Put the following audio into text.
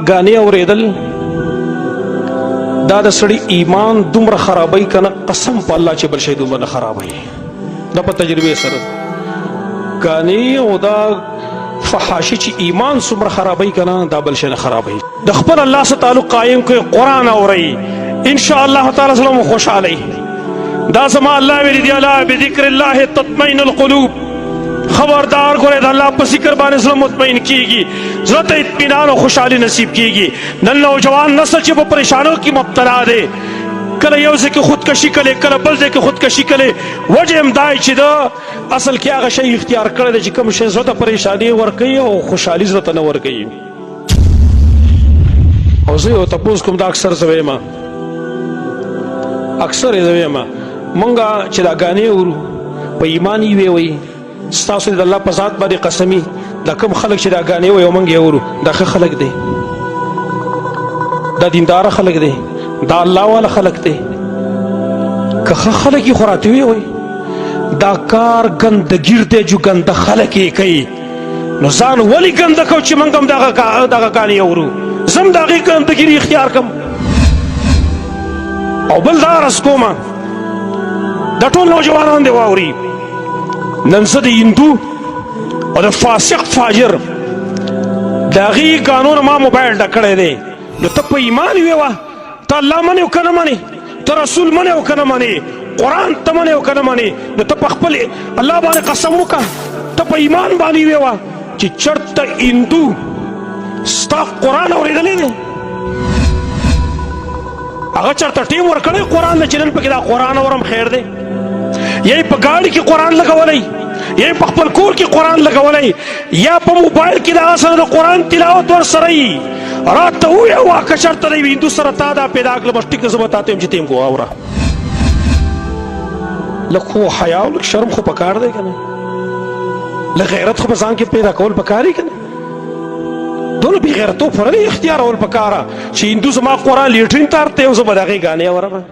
غانې اوریدل دا د سړي ایمان دومره خرابوي کنه، قسم په الله چې بل شي دومره نه خرابوي. دا په تجربې سره غانې او دا فحاشي چې ایمان څومره خرابوي کنه، دا بل شي نه خرابوي. د خپل الله سره تعلق قائم کړي، قرآن اوري، ان شاء الله تعالی سلام خوشاله. دا زما الله ویلي دی، الا بذکر الله تطمئن القلوب. خبردار ګوره، د الله په ذکر باندې زړه مطمئن کیږي، زړه ته اطمینان او خوشحالي نصیب کیږي. نن نوجوان نسل چې په پریشانو کې مبتلا دی، کله یو ځای کې خودکشي کړي، کله بل ځای کې خودکشي کړي، وجه هم دا چې دا اصل کې هغه شی اختیار کړی دی چې کوم شی زړه ته پریشاني ورکوي او خوشحالي زړه ته نه ورکوي. او زه یو تپوس کوم، دا اکثر زه وایم، اکثر یې زه وایم، مونږه چې دا ګانې اورو په ایمان یې وی وي، ستاسو د الله په ذات باندې قسمي، دا کوم خلک چې دا ګانې وایي مونږ یې اورو، دا ښه خلک دی، دا دیندار خلک دی، دا الله والا خلک دی؟ که ښه خلک یې خو راته وی وایي دا کار ګندګیر دی، جو ګنده خلک یې کوي، نو ځان ولی ګنده کو چې موږ هم دغه ګانې اورو؟ زم د هغې ګندګیري اختیار کم. او بل دا عرض کومه، د ټول نوجوانان دی واوري، نن زه د هندو او د فاسق فاجر د هغې ګانو نه ما موبایل ډک کړی دی. نو ته په ایمان وې وه، ته الله منې او که نه منې، ته رسول منې او که نه منې، قرآن ته منې او که نه منې، نو ته په خپل الله باندې قسم وکړه، ته په ایمان باندې وې وه چې چرته هندو ستا قرآن اورېدلی دی؟ هغه چرته ټیم ورکړی قرآن له چې نن پکې دا قرآن اورم خیر دی؟ یا په ګاډي کې قرآن لګولی، یا په خپل کور کې قرآن لګولی، یا په موبایل کې د هغه سره د قرآن تلاوت ورسره یي، راته ووایه وا که چېرته د یوه هندو سره تا دا پیدا کړه، بس ټیک ده، زه به تا ته وایم چې ته یې واوره. لږ خو حیا او لږ شرم خو پکار دی که نه؟ لږ غیرت خو په ځان کې پیدا کول پکار دی که نه؟ دونه بې غیرتوب خو نه دی اختیارول پکاره چې هندو زما قرآن لیټرین ته ارته او زه به د هغې ګانې اورم.